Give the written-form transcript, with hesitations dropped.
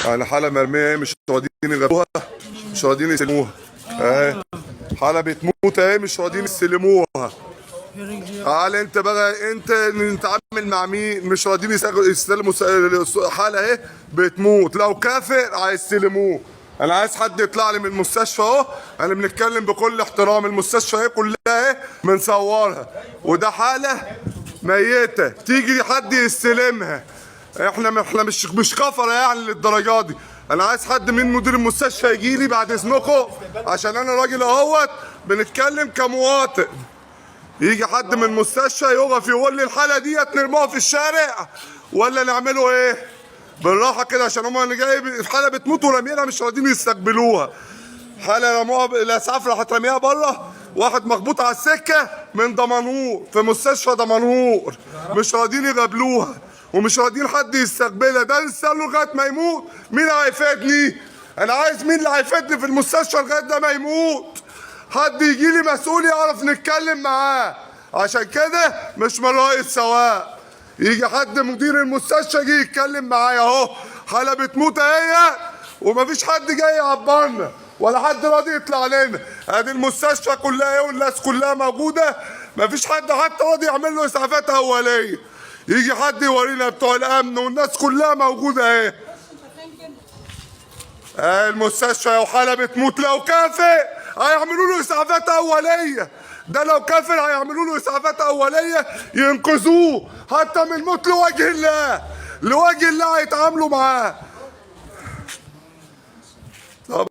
يعني حاله مرمية اهي، مش راضيين يغيروها، مش راضيين يسلموها. اهي حاله بتموت اهي، مش راضيين يسلموها. تعال انت بقى، انت نتعامل مع مين؟ مش راضيين يستلموا حاله اهي بتموت، لو كافر هيستلموه. انا عايز حد يطلع لي من المستشفى اهو، انا بنتكلم بكل احترام، المستشفى اهي كلها اهي بنصورها، وده حاله ميته تيجي حد يستلمها. احنا مش كفره يعني للدرجة دي. انا عايز حد من مدير المستشفى يجي لي بعد اذنكم، عشان انا راجل اهوت بنتكلم كمواطن. يجي حد من المستشفى يقف يقول لي الحالة ديت نرموها في الشارع ولا نعمله ايه؟ بالراحة كده، عشان هم اللي جاي الحالة بتموت ورامينها مش راضيين يستقبلوها. حاله رموها الاسعاف راحت راميها بره، واحد مخبوط على السكة من دمنهور في مستشفى دمنهور، مش راضيين يقابلوها ومش راضيين حد يستقبلها. ده نستنى لغاية ما يموت؟ مين هيفيدني؟ انا عايز مين اللي هيفيدني في المستشفى لغاية ده ما يموت؟ حد يجي لي مسؤول يعرف نتكلم معاه. عشان كده مش من رأي السواق، يجي حد مدير المستشفى يجي يتكلم معايا اهو. حالة بتموت اهي ومفيش حد جاي يعبرنا ولا حد راضي يطلع لنا. ادي المستشفى كلها اهي والناس كلها موجودة، مفيش حد حتى راضي يعمل له اسعافات اولية. يجي حد يورينا بتوع الامن والناس كلها موجودة اهي. المستشفى وحالة بتموت، لو كافر هيعملوا له اسعافات اوليه. ده لو كافر هيعملوا له اسعافات اوليه ينقذوه حتى من الموت لوجه الله، لوجه الله هيتعاملوا معاه. طب